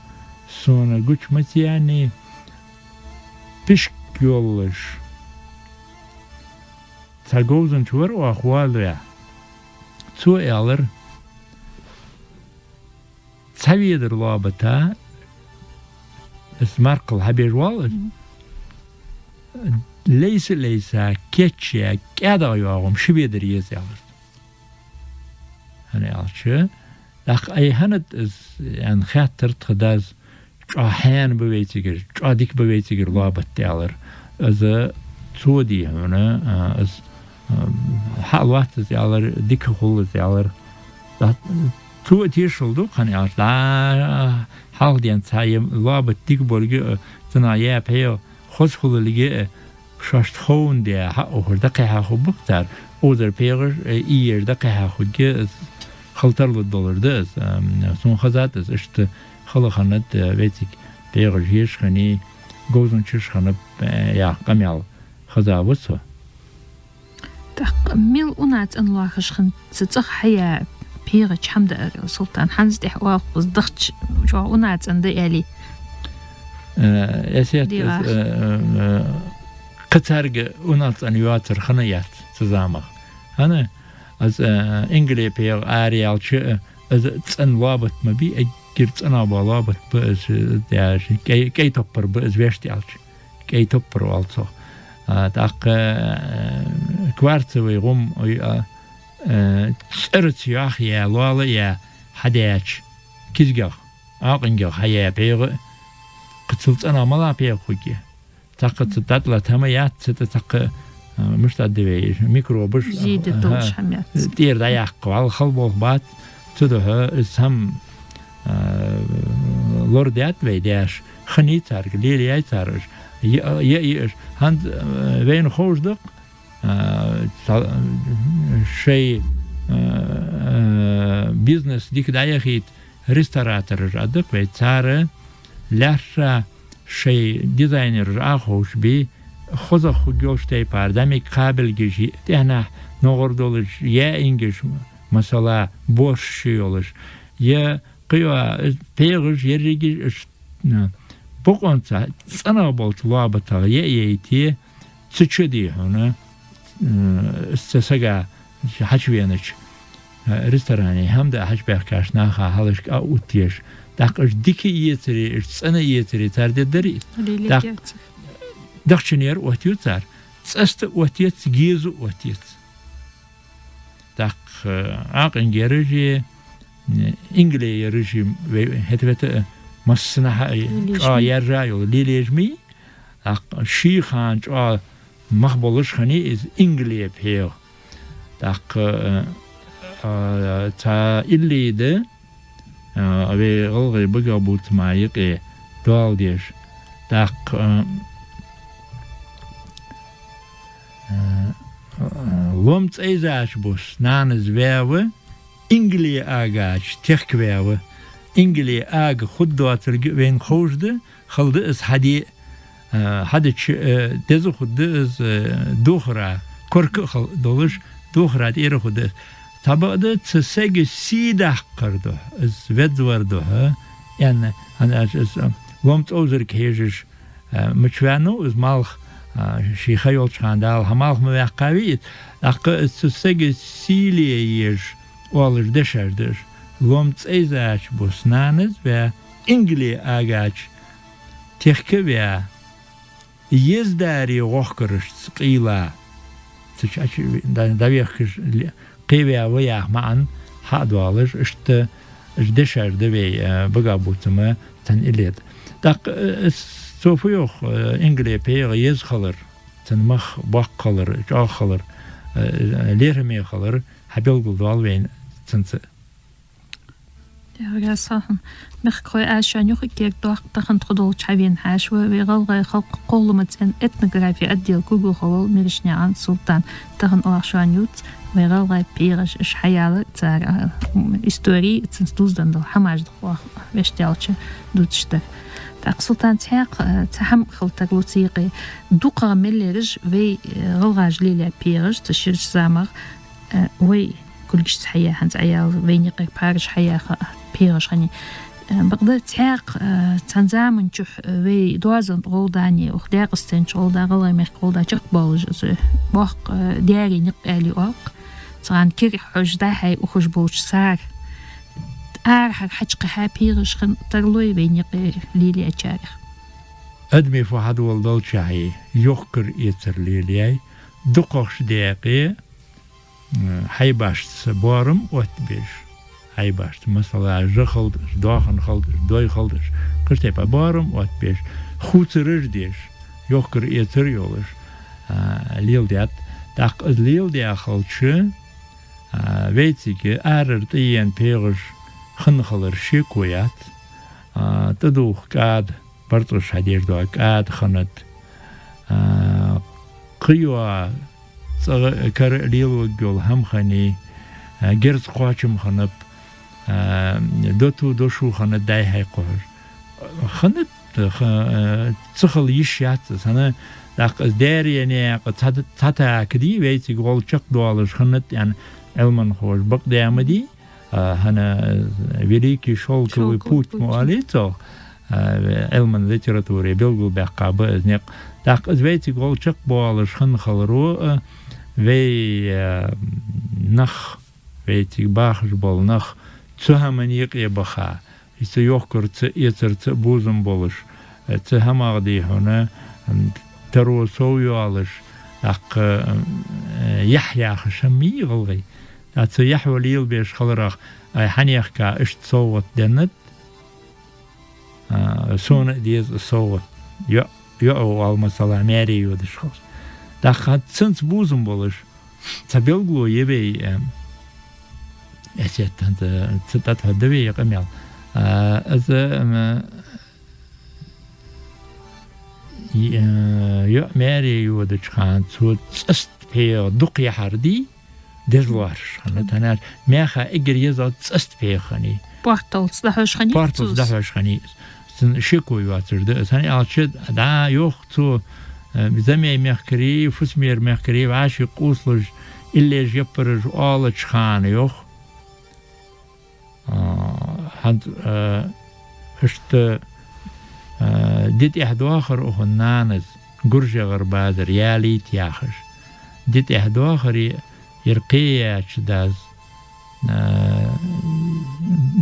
сона гуча ма ца яьннай, пишк йоллаш. Цхьа говзанча вар оаха воалаваь. Цо аьлар, цхьа ведар лоабата, из маркхал хьабеш воалл из, лейса-лейса, кийчъяь, кӀаьдагӀа йоагӀа-м ши ведар еза, аьлар. ХӀана аьлча, тӀаккха ай хӀанад из, аьнна, хаьттар тха дас, чӀоагӀа хьаьна ба вайцигара, чӀоагӀа дика ба вайцигара лоабат, аьлар. Из цо дий хьона, а, из, а, хьа а лоац из, аьлар, дика хул из, аьлар. ТӀаккха цо а тешал ду, хӀана аьлча, дӀа хьалха денз цхьа е лоабат дика болга, а, цунах яь пхьегӀа хоза хулалга, а, шоашта ховндаь, хьа а ухаш, дӀакхихьа хургба-кх цар. Озар пхьегӀаш, э, ийеш дӀакхихьа хургья, э, хила тарлургдолаш да из. Ам, сона хезад из, иштта хала хиннад, э, вайцига пхьегӀаш еш хиннай, говзанчаш хиннаб, э, яха къамаьл хеза ва со. ТӀаккха мел унахцӀена лоархӀаш хиннад цу цӀагӀа хьаяь пхьегӀа чам да аьлар Султан, хӀанз тӀехьа оалаш дахча чӀоагӀа унахцӀена да аьле. Э, эсет, Дирах. Э, э, э, кхы царга унахцӀена йоацар хинна яц цу замах. ХӀана? Аз, э, ингале пхьегӀа араяьлча, э, аз цӀена лоабат ма бий, эггара цӀена бола лоабат ба аз, э, яш, кӀай, кӀай топпар ба аз вешта аьлча. КӀай топпар оал цох. А, тӀаккха, э, кварцевый гӀум, ой, а, э, цӀерца йоахаяь, лоалаяь хьадаьча кизгах, Ӏокъингах хьаяь пхьегӀа, кхы цул цӀена мала пхьегӀа хургья. Цхьаккха цу тӀа тӀа латама яц, цу тӀа цхьаккха, а, мишта да вай, микробаш, Зийде а, долаш хӀама яц. ТӀера дӀаяккха вала хала болх бац, цудухьа из хӀама, а, лорадаьд вай даьша, хиннай царга, лелаяьй цар уж, я, я, я уж. ХӀанз, а, вайна ховш да-кх, а, ца-, шоай, а, а, бизнес дика дӀаяхийта ресторатораш а да-кх вай, цар лаьрхӀа шоай дизайнераш а ховш бий, хозагӀа хургйолча тайпара, дӀа мег кхабилгаш, тӀехьнахьа ногӀар долаш, яьингаш, масала, борщ ши йолаш, я кхыйола, пхьегӀаш, ерригаш, аш, на, бокъонца цӀена болча лоабатах яйте, цу чу дий хьона, м, цу сага хьачувенача, э, ресторане хӀама даа хьачубаьхкача наха хьалхашка а оттаеш. ТӀаккха уж дика эцаре, уж цӀена эцаре цар дергдарий? Леле ТӀаккха дерца. Дахчанера оттаю цар, цӀаста оттаец, геза оттаец. ТӀаккха, э, Ӏокъингараши, э, ингалеяраши вай хӀета-вета, э, массанахьа, э, Лелеш чӀоагӀа ма яй. Яржа йола лелеш ма йий. ТӀаккха ший хана чӀоагӀа мах болаш хиннай из ингале пхьегӀа. ТӀаккха, э, а, цхьа илли да, а, вай гӀалгӀай багахбувцама юкъе доал деш. ТӀаккха, а, а, а, лом цӀайзача бус нанас ваьв, ингале агача техка ваьв. Ингале ага хургдоацалга вайна ховш да, хала да из хьаде, а, хьадича, а, деза хургда из, а, духара, корка а хала долаш, духара тӀера хургда из. Цхьабакъда цу сага сий даккхар духьа, из везавар духьа, аьнна, хӀана аьлча из, а, лом цӀовзарга хьежаш, а, мича ваьннав из малх, а, ший ха йолча хана Дала хьа малх ма ваьккхавий из, тӀаккха из цу сага сий ле езаш оалаш дешаш да уж. Лом цӀайзача бус нанас ваь, ингале агача техка ваь, ездаре гӀохкарашца къийла. Цу чу дӀа-, дӀавехкаш ле-, кхеваь ва яха маӀан хьадоалаш, иштта уж дешаш да вай, э, багахбувцама цхьан илли да. ТӀаккха, э, цо фу йоах, э, ингале пхьегӀа еза хилар, цун мах боккха хилар, чӀоагӀа хилар, э, лерхӀаме хилар хьабелгалдоал вайна цунца. Дера сахьан. Мехкахой, аз шоана юха а кегадоаккх тахан тхо долча хьавена хьаьша ва вай гӀалгӀай халкъа кхоллама цӀен этнографи отдела кулгалхо вола Мирашнаькъан Султан. Тахан оаха шоана ювц вай гӀалгӀай пхьегӀаш, уж хьаяла, цар, а, м, истори, цунца дувзаденна дола хӀамаш да оаха вешта аьлча дувцаш дар. ТӀаккха, Султан, цхьаькха, а, цхьа хӀама хила тарлу цу юкъе. ДукхагӀа мел яраш вай, э, гӀалгӀаша лелаяь пхьегӀаш цу ширача замах, э, вай кулгашца хьаяь, хӀанз Ӏа аьлча вайна юкъера пхьараш хьаяьха пхьегӀаш хиннай. Э, бакъда цхьаькха, э, цхьан заман чухь, э, вай доазон тӀа гӀолла да, укх Даькъасцен чу гӀолла да, ГӀалгӀай мехка гӀолла да чакхбоалаш из, э, боккха, э, даьра никъ аьле оал-кх. Цхьан кира хьожаш дӀа-хьа ухаш болча сара. ТӀархьара хьачукхихьа пхьегӀаш хинна тарлой вайна юкъе лелаяьчарех? Адамий фу хьадоаладелчахьа йохкар-эцар лелаяьй, дукхагӀча даькъе, м, хьайбашца боарам оттабеш. Хьайбашца, масала, жа хилда уж, доахан хилда уж, дой хилда уж, кхыча тайпара боарам оттабеш, хувцараш деш, йохкар-эцар йолаш, а, леладаьд. ТӀаккха из леладаь хилча, а, вайцига арара тӀаена пхьегӀаш хинна хилар шеко яц, а, тӀадувха кӀада, барзкъаш хьадеш дола кӀада хиннад, а, кхыйола цӀагӀа кара лелавергйола хӀама хиннай, а, герз кхоачам хиннаб, а, доту дошу хиннад дӀа-хьа кхухьаш. Хиннад, ха-, а, ца хила йиш яц из, хӀана, ТӀаккха из даре наькъа цхьа, цхьа така дий, вайцига гӀолла чакхдоалаш хиннад аьнна, Ӏилманхоша бакъдеш ма дий, а, хӀана, э, Великий шёлковый путь мо оалий цох, а, Ӏилман литературе белгалбаьккха ба из никъ. ТӀаккха из вайцига гӀолла чакхбоалаш хинна хиларо, а, вай, а, нах, вайцига бахаш бола нах цу хӀаман юкъе баха, из цу йохкарца, эцарца бувзам болаш, э, цу хӀамах дий хьона, м, таро сов йоалаш, тӀаккха, м, э, яхь яхаш хӀама йий гӀалгӀай. ТӀаккха цу яхьо лелабеш хиларах, ай хьанехка иштта совгӀат деннад, а, сона а деза совгӀат. ЙоӀ, йоӀо оал, масала, маьре йодаш хилча. ТӀаккха цунца бувзам болаш, цхьа белгало я вай, э, эсет хӀанз, цу тӀатӀа хьо да вай я къамаьл. А, из, м, и, э, йоӀ маьре йодача хана цо цӀаста пхьегӀа дукха яхьар дий, деза лоархӀаш хиннад. ТӀаккха маьха эггара езагӀа цӀаста пхьегӀа хиннай. Порталца дӀахьош хиннай? Порталца дӀахьош хиннай. Цун шеко йоацаш да. Из хӀана аьлча, дӀа йоах цо, э, Замей мехкарий, Фусмер мехкарий вӀаший къувсалуш, иллеш яппараш оалача хана йоах. А, хӀанз, а, иштта, а, ди тӀехьа доахар укхун нанас, ГуржегӀар Базар, ялийта яхаш. Ди тӀехьа доахар е-, ер кхеяьча дас, а,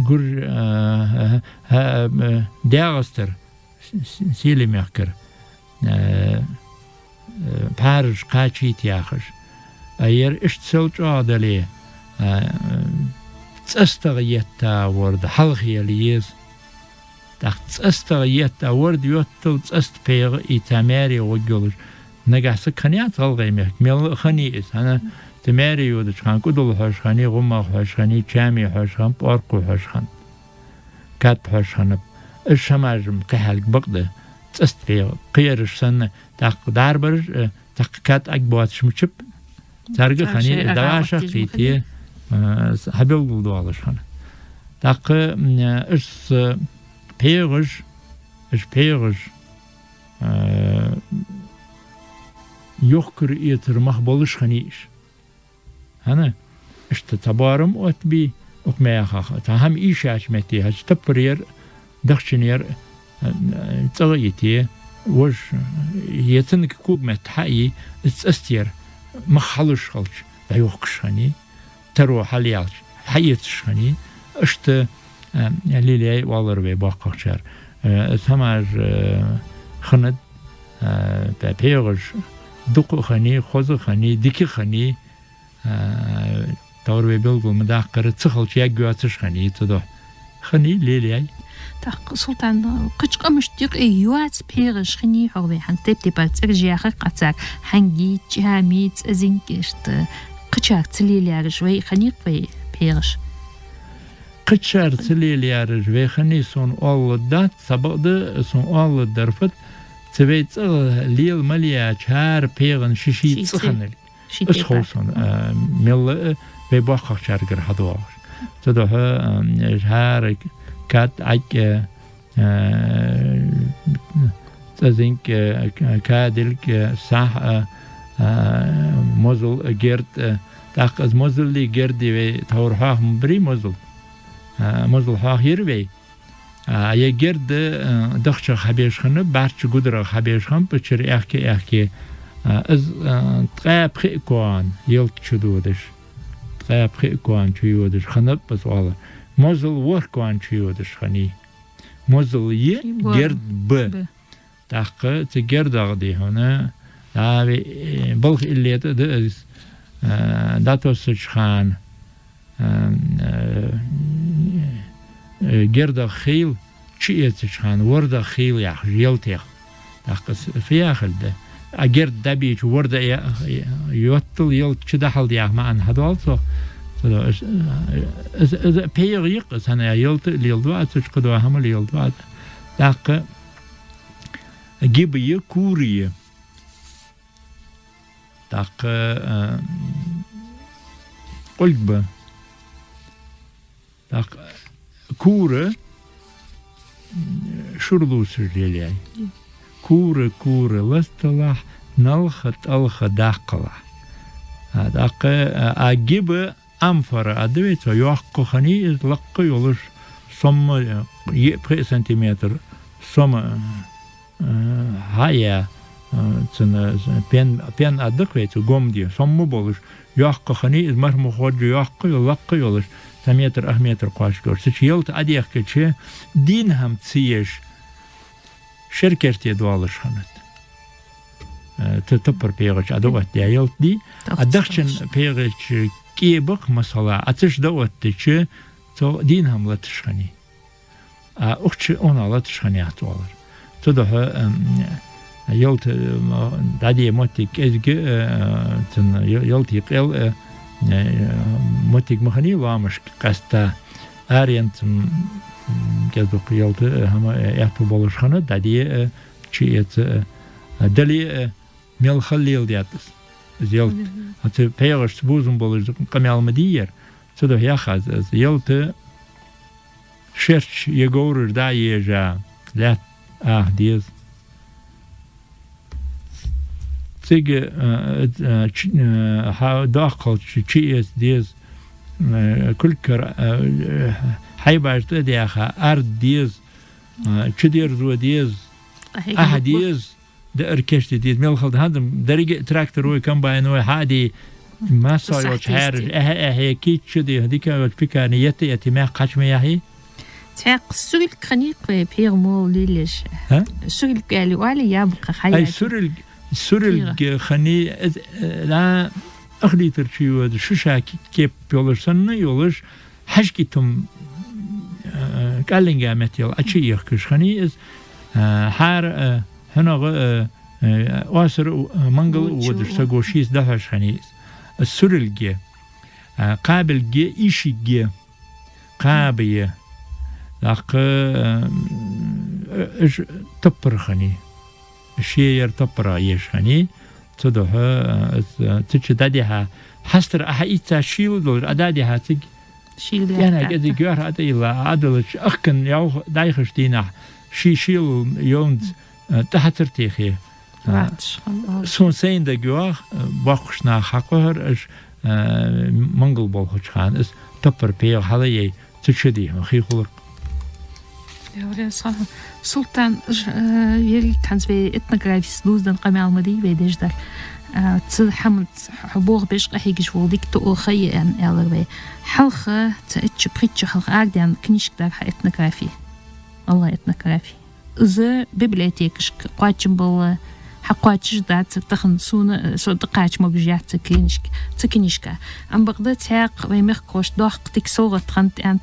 Гурж-, а, а, а, ДегӀастара, С-, С-, Сели мехкара, э, э, пхьараш кхачийта яхаш. А ер иштта сел чӀоагӀа дале, э, цӀастагӀа етта ворда хьалха яла еза. ТӀаккха цӀастагӀа етта ворда йоттал цӀаста пхьегӀа и цхьа маьре гӀоргйолаш. Нагахь саг хиннаяц ГӀалгӀай мехка, мел а хиннай из, хӀана, цу маьре йодача хана кӀудал хьош хиннай, гӀумагӀ хьош хиннай, чами хьош хиннаб, пӀоаркхо хьош хиннаб. Кад хьош хиннаб. Уж хӀамаш-м кхы хьалха бакъда, цӀаста пхьегӀа, кхыяраш санна, тӀаккха дарбараш, э, тӀаккха кад Ӏаг боацаш мичаб, царга хиннай, дагӀашах кхийтте, э, с-, хьабелгалдоалаш хиннад. ТӀаккха, м, э, уж, э, пхьегӀаш, уж пхьегӀаш, э, йохкар-эцар мах болаш хиннай уж. ХӀана? Иштта цхьа боарам оттабий, укх мехах, цхьа хӀама ийшача метте, хӀанз таппар яр, дахчан яр, э, цӀагӀа йите, вож, е цунга ког метта хьаий, из цӀаста яр, мах хьалуш хилча, дӀайохкаш хиннай, таро хьалъяьлча, хьаэцаш хиннай, иштта, э, лелаяьй оалар вай боккхагӀчар. Э, из хӀамаш, э, хиннад, э, пхье-, пхьегӀаш дукха а хиннай, хоза а хиннай, дика а хиннай, а, товр вай белгал ма даккхара, ца хилча яггйоацаш хиннай цудухьа. Хиннай, лелаяьй. ТӀаккха, Султан, кхыча къамашта юкъе йоаца пхьегӀаш хиннай хьогӀ вай хӀанз тайп-тайпара цӀераш яхар кхы цар: хьанги, чами, цӀезинг, иштта кхычар ца лелаяраш вай хиннай-кх вай пхьегӀаш? Кхычар ца лелаяраш вай хиннай сона оалалургдац, цхьабакъда сона оалалургдар фуд, цу вай цӀагӀа лела мел яьча хӀара пхьегӀан ший-ший цӀи хиннилга. Ший тайпара. Из хов сона, а, мел а вай боккхагӀчаргара хьадоагӀаш. Цудухьа, а, хӀара кад Ӏаг, а, цӀезинг, а, кадилг, а, сахь, а, а, мозал, а, герд, а, тӀаккха из мозаллий гердий вай тховра хьоаха ма бирий мозал. А, мозал хьоаха йир вай. А, е герд, э, дахчах хьабеш хиннаб, бӀарчча гударах хьабеш хиннаб, чура аьхке-аьхке. А, из, э, ткъаь пхиъ коа ялат чу додаш. Ткъаь пхиъ коа чу йодаш хиннаб из оалар. Мозал ворхӀ коа чу йодаш хиннай. Мозал е, ший боарам, герд б. Б. ТӀаккха цу гердагӀа дий хьона, а, ве-, э, балха илле тӀа да из, э, дӀатоссача хана, э, э, э, гердагӀа хийла, чуэцача хана вордагӀа хийла яхаш, ялатех. ТӀаккха с-, фу яхилга да? А герд дӀабийча ворда я-, я-, йоттал ялат чу дахьалда яха маӀан хьадоал цох. Цудухьа из, э, из, из пхьегӀа я-кх из, хӀана аьлча ялат а леладу Ӏа цу чу, кхыдола хӀама а леладу Ӏа. ТӀаккха гиба я, кура я. ТӀаккха, э, къулг ба. ТӀаккха кура, м, шура лувсаш лелаяьй. Кура, кура, ласталахь, налха, тӀалха даккхалахь. А, даккха, а, а гиба амфора а да вай цо, йоккха хиннай из, лакха йолаш, сомма, э, йиъ-пхиъ сантиметр сомма, э, хьаяь, э, цун, э, пен, пен а да-кх вай цо, гом де, сомма болаш, йоккха хиннай из, марха ма ходжа йоккха йо-, лакха йолаш, цхьа метр, ах метр кхоачаш йолаш. Цу чу ялат Ӏодехкача, дийна хӀама ца еш, шера керте доалаш хиннад. Э, т-, топпара пхьегӀа чу Ӏодоаттадаь ялат дий, а дахчан пхьегӀа чу кӀе ба-кх, масала, а цу чу дӀаоттача, цо дийна хӀама латаш хиннай. А укх чу унахь латаш хиннаяц оалар. Цудухьа, м, ялат, м, дӀаде моттиг кӀезига, э, цун я-, ялата къел, э, э, моттиг ма хиннай лоамашка къаьста. Аренца, м, кӀезиг-дукха ялат, э, хӀама, э, аьттув болаш хиннад, дӀаде, э, чуэца, э, дале, э, мел хала леладаьд из, из ялат. Мгм. А цу пхьегӀашца бувзам болаш къамаьл ма дий ер. Цудухьа яхаш аз, аз ялат шерча е говраш дӀа а ежа, лаьтта аха деза. Цига, э, э, ч-, э, хьа-, доккхал чу-, чуэца деза, э, кулг кара, э, э, хьайбаш тӀа а даьха, арда деза, э, чудерзо деза, Ахьа ахьа деза. Даар кийчде деза, мел хала да хӀанз, деррига а тракторо, комбайно хьа а де, масса йолча хьаьраш, ахьа-ахьа кийчде, дика йолча пекарне етта-етта, мехка кхача ма яхьий. Цхьаькха сурилг хиннай-кх вай пхьегӀа мол лелаеш. А? Сурилг аьле оалий, яблоко хьаяь. Ай, сурилг, сурилг хиннай, э, э, ах литр чуйода, шу ша ке-, кеп йолаш санна йолаш, хьажкӀий тума, э, кӀаллинга метте йола Ӏочуехкаш хиннай из, э, хьара, э, хьунагӀа, э, э, оасара, э, мангал а водаш, саго шийца дӀахьош хиннай из. Сурилг, э, кхабилг, ишиг, кхаба. ТӀаккха, э, уж топпара хиннай. Шеяр топпара еш хиннай. Цудухьа, э, цу чу дӀадихьа, хьастара ахьа ийца шийла долаш, а дӀадихьа цига. Шийла кӀаьнк даьтта. КӀезига йоархӀ а тӀайилла, а Ӏодиллача, ахкан йоах дӀайхача дийнахьа, ший шийла йоланза, э, тӀа хьацар техе. Э, сона сайна дага йоагӀа, э, боккхийча наха хьакхухьар, уж, э, мангал болхача хана, из топпара пхьегӀа хьалъяь, цу чу дихьа, хий хулар. Дявле, са-, Султан, ж-, э, ерриг хӀанз вай этнографица дувзаденна къамаьл ма дий вай деш дар. Э, цу хӀаманца хьо болх беш къахьегаш вола дика тоъал ха я аьнна аьлар вай. Хьалха, цхьа итт шу, пхийтта шу хьалха арадаьнна книжка дар хьа этнографи. ГӀалгӀай этнографи. Из библиотекашка кхоачам бала, хьакхоачаш дац, тахан сона, со дӀакхача могаш яц цу книжка, цу книжка. Ам бакъда цхьаькха вай мехкахошта доккха дика совгӀат хиннад аьнна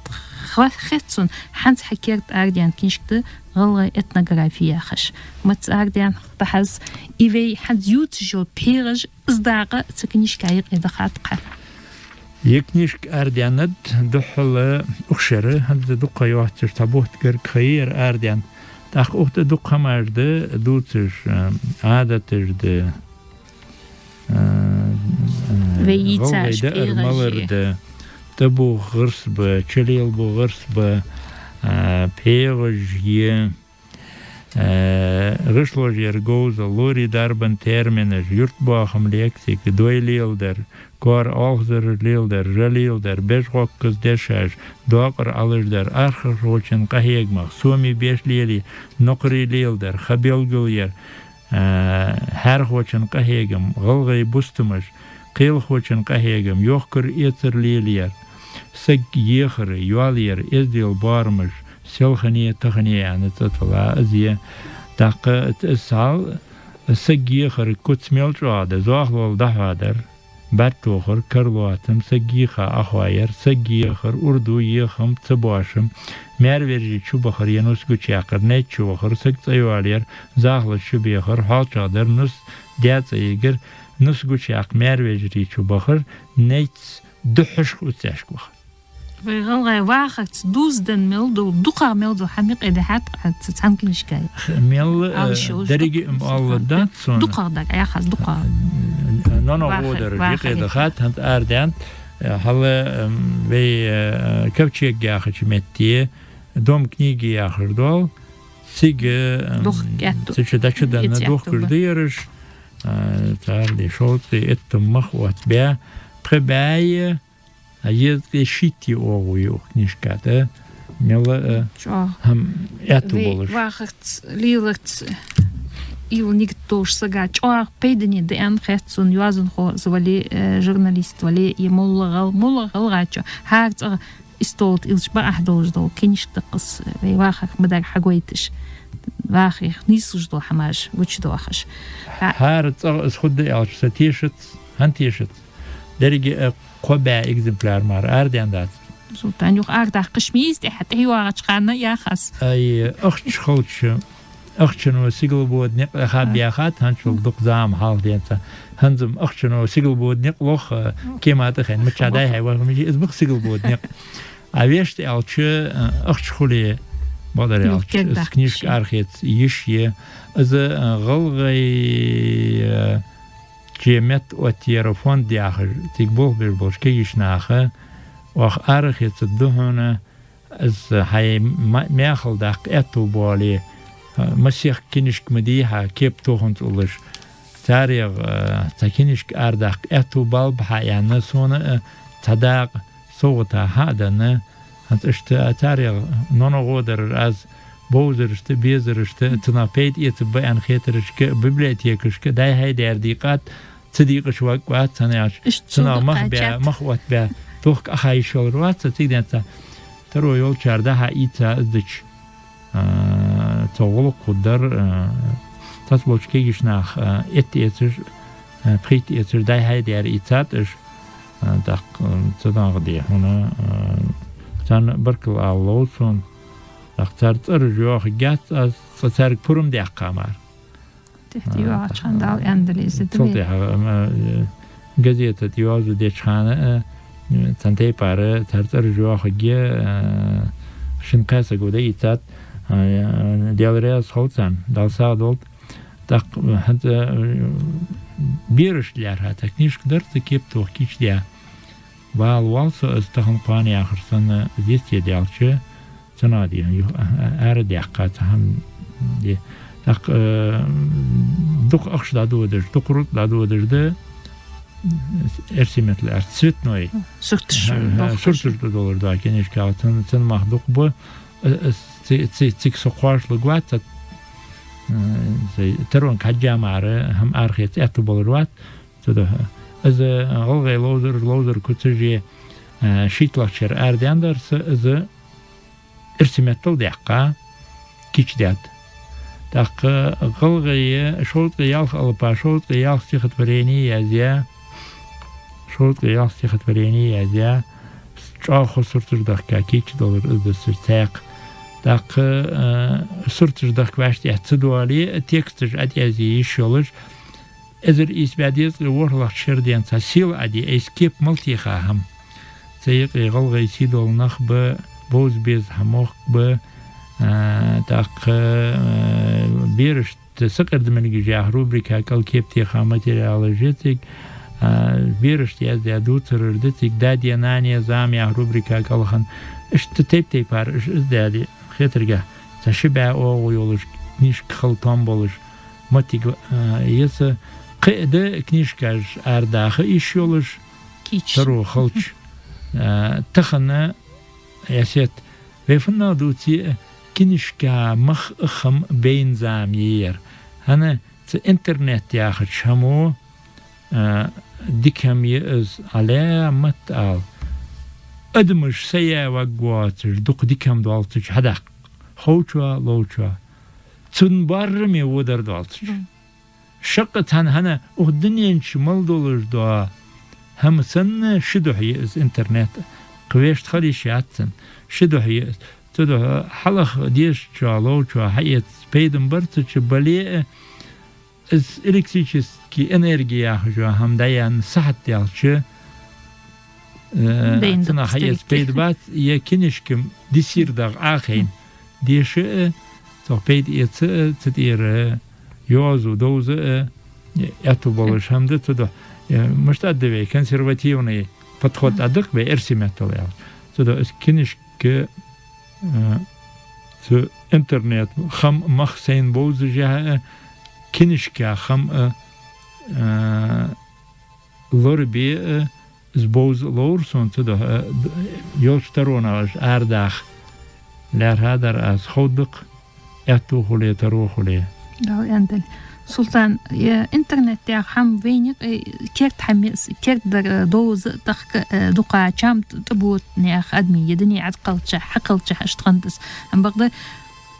ха-, хет сона, хӀанз хьа керда арадаьнна книжка да «ГӀалгӀай этнографи» яхаш. Маца арадаьннад хьа из, и вай хӀанз ювцаш йола пхьегӀаш, из дакъа цу книжка юкъе дахад-кх. Ер книжка арадаьннад духхьал укх шера, хӀанз дукха йоаццаш цхьа бутт гарга ха я ер арадаьнна. ТӀаккха укх тӀа дукха хӀамаш да дувцаш, э, Ӏадаташ да, э, э, вай йийцаш гӀалгӀай даар-малар да, тӀабух гӀирс ба, чулелабу гӀирс ба, э, пхьегӀаш я, э, гӀишлош яр говзал, лорий дарбан терминаш, юртбоахама лексика, дой леладар, коа оалхазараш леладар, жа леладар, бежгӀоккхаза дешаш, докъар Ӏалашдар, архархочун къахьегамах, сомий беш лелае, нокхарий леладар, ха белгалъяр, э, хьаьрхочун къахьегам, гӀалгӀай бустамаш, кхелахочун къахьегам, йохкар-эцар лелаяр, саг ехар, йоалаяр, эздел боарамаш, селхане, тахане аьнна цӀи тилла из я. ТӀаккха из хьал, саг ехар куц мел чӀоагӀа да, зоахалол дӀахьоадар, бӀарг тохар, кара лоацам, саг йийха Ӏохоаяр, саг ехар, урду, ехам, цабоашам, маьр-вежарий чубахар е нус гучаяккхар, найц чувахар, саг цӀайоалаяр, захалаш чубехар, хьоалчагӀдар, нус даь цӀаегар, нус гучаяккха маьр-вежарий чубахар, найц духхьашха уццешка вахар. Вай гӀалгӀай вахарца дувзаденна мел дола, дукхагӀа мел дола хӀама юкъе дихьад-кх цу цхьан книжкай. Мел, э, деррига а ма оаладац сона. ДукхагӀа дар, яхаш дукхагӀа. Э, нона гӀо дараш юкъе дихьад, хӀанз арадаьннад, э, хьала, эм, вай, э, ковчег яхача метте, Дом книги яхаш дола, цига, эм, цу чу дӀачуденна духкаш да ераш, А, цар де шовзткъеи итт мах оттабаь, пхи бӀаьи, а, езткъеи шийтта оагӀув я укх книжка тӀа. Мел а, э, чӀоагӀа хӀама аьттув болаш. Вахарца, леларца уйла, нигат долаш сага чӀоагӀа пайдане да аьнна хет сона, йоазонхо а вале, э, журналист вале, е моллагӀа, моллагӀа гӀалгӀачо. ХӀара цӀагӀа истола тӀа илча бакъахьа долаш дола книжка да-кх из, вай вахарах ма дарра хьагойташ, вахарах нийслуш дола хӀамаш гучадоахаш. ХӀа- ХӀара цӀагӀа из хургда аьлча, со тешац, хӀана тешац? Деррига, э, кхо бӀаь экземпляр мара арадаьнна дац. Султан, юха арадаккхаш ма йий из, тӀехьа тӀайоагӀача хана ях аз. Ай, ахча хилча, ахчано сигалбода никъ хаб яхад, хӀанзчул дукха зама хьалха денз. ХӀанз-м ахчано сигалбода никъ лох, э, кема тӀа хайна. Мичча дӀай-хьай вахар мичча, из ба-кх сигалбода никъ. А вешта аьлча, э, ахча хуле, бакъдар аьлча, из книжка арахеца йиш я. Из, э, гӀалгӀай, э, че меттаоттаяра фонд яхаш, цига болх беш болча кагийча наха, оаха арахецаргда хьона, из хьай ма-, маьхал даккха аьттув боале, а, масех книжка ма дий хьа кепа тоханца уллаш. Царех, а, цхьа книжка арадаккха аьттув балба хьа аьнна, сона, а, цхьа дакъа совгӀата хьа а денна, хӀанз иштта царех ноаногӀо дарар аз, бовзарашта, безарашта, цунах пайда эцаргба аьнна хетарашка, библиотекашка дӀай-хьай даьр дийкъад, ца дийкъача ваккха вац, хӀана аьлча, цунах мах баь, мах оттабаь, тохка Ӏаха йиш йолаш вац со, цига денз. Таро йолчар дӀа-хьа ийца из дича, а, цох гӀулакх хургдар, а, цхьаболча кагийча наха, а, итт эцаш, а, пхийтта эцаш дӀай-хьай даьр ийцад уж, а, тӀаккха, а, цу наха де хьона, а, царна баркал ала лов сона. ТӀаккха цар цӀераш йоахаргьяц аз, цкъа цаьрга пурам даьккха мара. Тихта йоагӀача хана Дала аьнна дале из да. Цул тӀехьагӀа, ма, э, газета тӀа йоазув деча хана, э, цхьан тайпара цар цӀераш йоахаргья, э, шин-кхаь саго дӀаийцад, э, Даьла раьза хилва царна, Дала сагӀа долда. ТӀаккха, э, хӀанз, э, берашта лаьрхӀа цхьа книжка дар, цу кепа тоха кийчдаь. Вала воал со, из тахан кхоана яхар санна, дистедаьлча, цунах де, ю-, а-, а-, арадаьккха цхьа хӀама де. ТӀаккха, э, дукха ахча дӀадодаш, дукха рузкъа дӀадодаш да, эрсий меттала аьлча, цветной. Сурташ, ха, ха, сурташ тӀадоалаш да книжка, цун, цун мах дукха ба, э, э, ци-, ци-, цига со кхоачалургвац, э, сай таронга хьежжа мара хӀама арахеца аьттув болаш вац, цудухьа. Из, э, гӀалгӀай ловзараш, ловзар куцаш, э, шийтталагӀча шера арадаьннадар са, из эрсий меттала даьккха, кийчдаьд. ТӀаккха гӀалгӀай шовзткъеи ялх алапа, шовзткъеи ялх стихотворени язъяь, шовзткъеи ялх стихотворени язъяь, чӀоагӀа хоза сурташ дахка, кийчдалар из да са цхьаькха. ТӀаккха, э, сурташ дахка вӀаштӀехьа ца доале, тексташ ӀотӀаязъе йиш йолаш, эзар ийс бӀаь дезткъеи ворхӀлагӀча шера денз цхьа сел Ӏодийя, айса кепа мел теха хӀама. Цу юкъе гӀалгӀай сийдола нах ба, бовза беза хьа мохк ба, а, тӀаккха, а, берашта сакъердамилгаш яха рубрика кӀал кепа теха материалаш я цига, а, берашта яздаь дувцараш да цига, «Даде, нане, зама» яха рубрика кӀал хинна. Иштта тайп-тайпара уж из даьле, хетаргахьа, цхьа ши бӀаь оагӀув йолаш, книжка хила тоам болаш, моттиг, а, я са, кхы а да книжкаш арадаха йиш йолаш, кийча, таро хилча, а, тахан, Эсет, вай фуннагӀа дувце а, книжка мах а хам байна зама я ер. ХӀана, цу интернет яхача хӀамо, а, дика хӀама я из, Ӏалаьмат ала. Адамаш са яь варгвоацаш, дукха дика хӀама доаллача хьадаккха. Ховчоа, ловчоа. Цун барраме водар доаллача. Шаккъа цхьан хӀана укх дунен чу мел долаш дола хӀама санна ши духьа я из интернет. Кхы вешта хила йиш яц цун. Ши духьа я из. Цудухьа хьалха дешачоа, ловчоа хьаэца пайда-м бар цу чу, бале а, из электрически энерги яхаш йола хӀама дӀаяьнна сахьат даьлча, э, цунах хьаэца пайда бац, е книжка дисир дагӀа Ӏохайна. Деша а, цох пайда эца а, цу тӀера йоазув довза а, аьттув болаш хӀама да цудухьа. Э, мишта да вай, консервативный подход да-кх вай эрсий меттала аьлча. Цудухьа из книжка, э, цу интернет хам мах сайна бовзаш а, книжка хам а, А, лорабе а, из бовза а ловра сона цудухьа, а, д-, йолча таронах арадаха лаьрхӀадар аз, ховргда-кх, аьттув хуле, таро хуле. Дала аьннадале. Султан, э, интернет яха хӀама вайна юкъе, э, керда хӀама, э, кердадар, э, довза а, тахка, э, дукха чам тӀабода наьха, адамий, е дуне Ӏокхаьчача, хьакхаьчача, иштта хиннад из. Ам бакъда,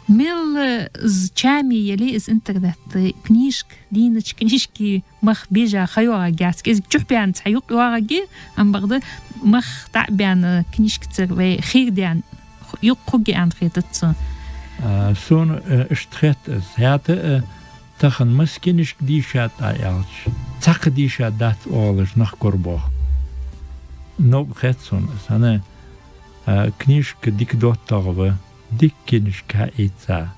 мел, э, из чам яле из интернет, э, книжка, дийнача книжкий мах бежа ха йоагӀаргьяц. КӀезига чухь баьнна цхьа юкъ йоагӀаргья, ам бакъда мах дӀа а баьнна книжкацара вай хир даьнна юкъ хургья аьнна хетац сона. А, сона, э, иштта хет из. ХӀаьта, э, тахан масса книжка дийшад Ӏа аьлча, цхьаккха дийшад дац оалаш нах корабоах. Новкъа хет сона из. ХӀана, а, книжка дика доттагӀа ва, дика книжка хьаийца,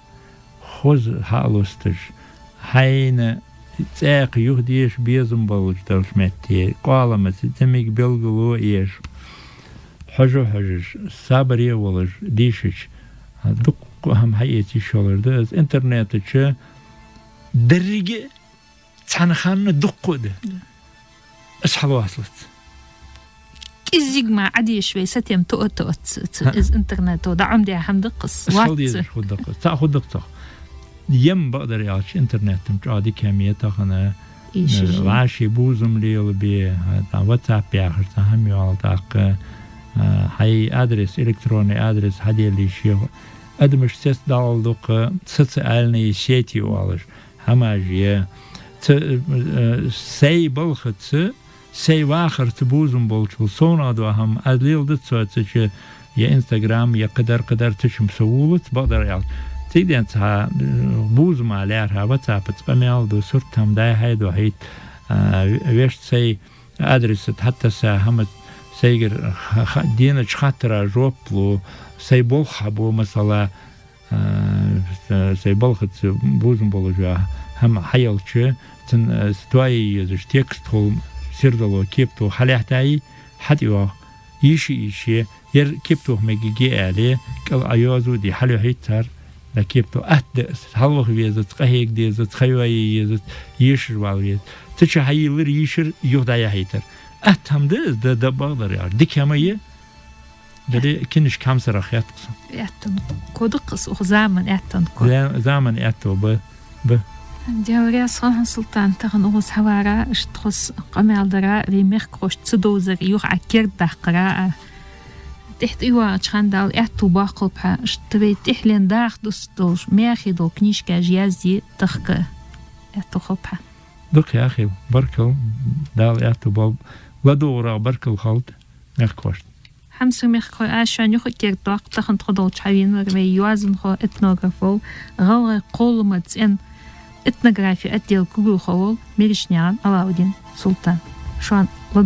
хоза хьалосташ, хьайна цӀаькха юхадеша безам болаш долча метте, къоаламца цӀимига белгало еш, хьожа-хьожаш, сабаре волаш дийшача, дуккха хӀама хьаэца йиш йолаш да из. Интернета чу деррига а цхьан хана дукха а да. Да. Из хьалоацалац. КӀезига мара Ӏодеша вай сатем тоъа-тоъац, ц-, ц-, ХӀа. Из интернето дӀа Ӏомадаь хӀама да-кх из, из вац. Хала дезаш хургда-кх из. Цхьа хургда-кх цох. Ем, бакъдар аьлча, интернетом чӀоагӀа дика хӀама я тахан, э, вӀаший бувзам лелабе, э, тӀаккха WhatsApp яхаш цхьа хӀама йола, тӀаккха, э, хьай адрес, электронный адрес хьаделлийша. Адамаш цецдоалаш дола дукха социальные сети оалаш хӀамаш я. Ца-, э, сай балхаца, сай вахарца бувзам болчул совнагӀа дола хӀама аз леладац цу чу, е Instagram, е кхыдар-кхыдар, цу чу-м со вувлац, бакъдар аьлча. Цига денз цхьа, э, бувзама лаьрхӀа WhatsApp-аца къамаьл ду, сурт-хӀама дӀа-хьа дохьийт, а, вешта сай адреса тӀа хьатесса хӀама сайгара ха-, ха-, денача хаттара жоп лу, сай болх хьабу, масала, а, сай балхаца бувзам болаш хӀама хьаелча, цун, а, тоае езаш текст хул, сердало, кепа тоха хьалаьттайий, хьатӀайоагӀа, йиша-йиша, ер кепа тоха мегаргья аьле, кӀал Ӏойоазув де хьалъюхьийт цар, да кепа тоха атта да из, хьалваха везац, къахьега дезац, ха йоае езац, ешаш вала везац. Цу чу хьайийллар, йийшар, юха дӀаяхьийтар. Атта хӀама да из, да, да, бакъдар аьлча. Дика хӀама я, дале, книжка хьамсарах хет-кх сона. Аьттув да-кх из, укх заман аьттув да-кх. За-, заман аьттув ба, ба. Даьла раьза хилва хьона, Султан, тахан укхаза хьавара, иштта хоза къамаьл дара, вай мехкахошца цу довзара юха Ӏа кердадаккхара, а, тӀехьа тӀайоагӀача хана Дала аьттув боаккхалба хьа, иштта вай тӀехьленна даха дус долаш, маьхе дола книжкаш язде, тахка, аьттув хилба хьа. Дукха яхийла, баркал, Дала аьттув болба, ладувгӀарах баркал хилда мехкахошта. Хьамсара мехкахой, аз шоана юха а кердадоаккх, тахан тхо долча хьавенавар вай йоазонхо, этнограф вола, гӀалгӀай кхоллама цӀен этнографи отдела кулгалхо вола Мерешнаькъан Ӏалаудин Султан. Шоана ладувгӀа.